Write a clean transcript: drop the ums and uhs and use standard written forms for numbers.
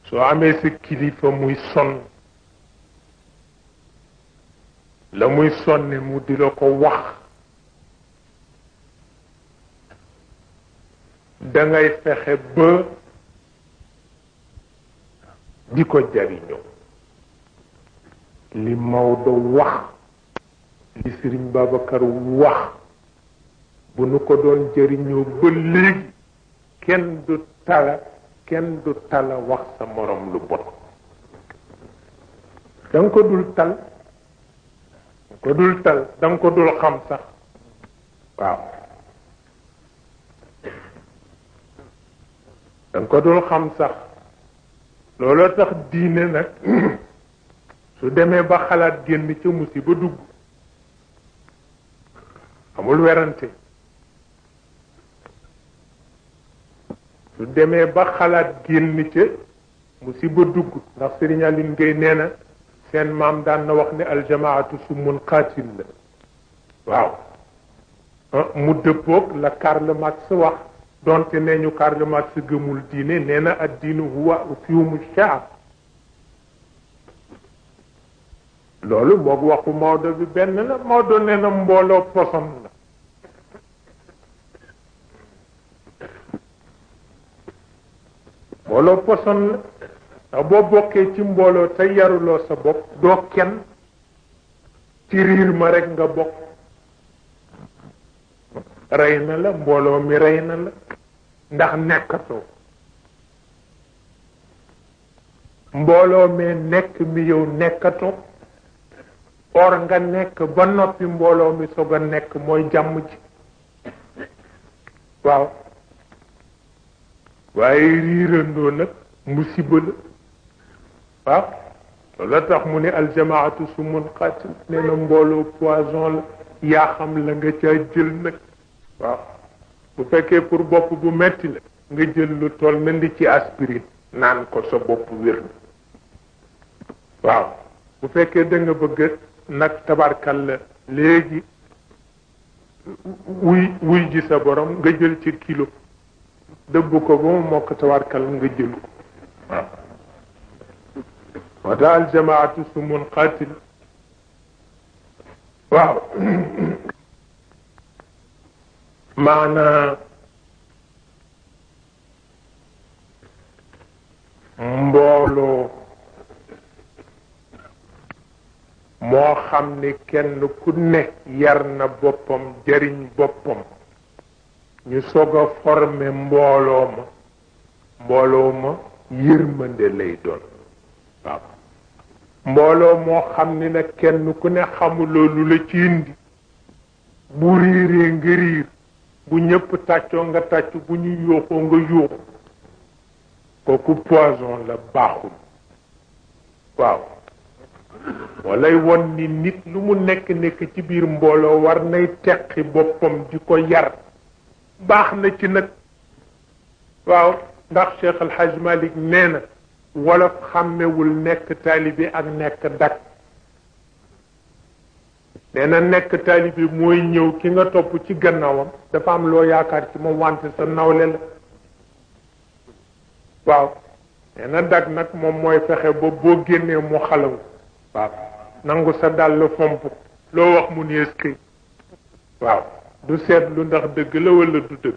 soo amee sa kilifa muy sonn la muy sonne mu di la ko wax dangay fexe ba di ko jariñoo li Maodo wax li Sëriñ Babacar wax bu nu ko doon jariñoo ba léegi kenn du tala wax sa morom lu bon danga ko dul tal danga ko dul xam sax waaw danga ko dul xam sax looloo tax diine nag su demee ba xalaat génn ca musiba dugg amul werante su demee ba xalaat génn ca musiba dugg ndax Sëriñ Aline Gueye nee na seen maam daan na wax ne aljamaatu summun qaatil la waaw mu dëppoog la Karl Marx wax donte nee ñu Karl Marx gëmul diine nee na addiinu huwa ufyumu shaab loolu moog waxu Maodo bi benn la Maodo nee na mbooloo poson la mbooloo poson la ndax boo bokkee ci mbooloo te yaruloo sa bopp doo kenn ci riir ma rekk nga bokk rey na la mbooloo mi rey na la ndax nekkatoo mbooloo mee nekk mi yow nekkatoo or nga nekk ba noppi mbooloo mi soog a nekk mooy jàmm ji waaw waaye riirandoo nag musiba la waaw loolu tax mu ne aljamaatu sumun qatil nee na mbooloo poison la yaa xam la nga caa jël nag waaw bu fekkee pour bopp bu metti la nga jël lu toll na ndi ci aspirine naan ko sa bopp wér waaw bu fekkee da nga bëgg nag tabarkal la léegi wuy ji sa borom nga jël ci kilo dëbb ko ba mu mokk tabarkal nga jël ko waaw moo tax aljamaatu sumun qatil waaw maanaa mbooloo moo xam ni kenn ku ne yar na boppam jariñ boppam ñu soog a former mbooloo ma yërmande lay doon waaw mbooloo moo xam ni nag kenn ku ne xamuloo lu la ci indi bu riiree nga riir bu ñëpp tàccoo nga tàcc bu ñu yuuxoo nga yuuxu kooku poison la baaxul waaw moo lay won ni nit lu mu nekk ci biir mbooloo war nay teqi boppam di ko yar baax na ci nag waaw ndax Cheikh El Hadj Malick nee na wolof xàmmewul nekk taalibe ak nekk dak nee na nekk taalibe mooy ñëw ki nga topp ci gannaawam dafa am loo yaakaar ci moom wante sa nawle la waaw nee na dak nag moom mooy fexe ba boo génnee mu xalaw waaw nangu sa dàll fomp loo wax mu nees këy waaw du seetlu ndax dëgg la wala du dëgg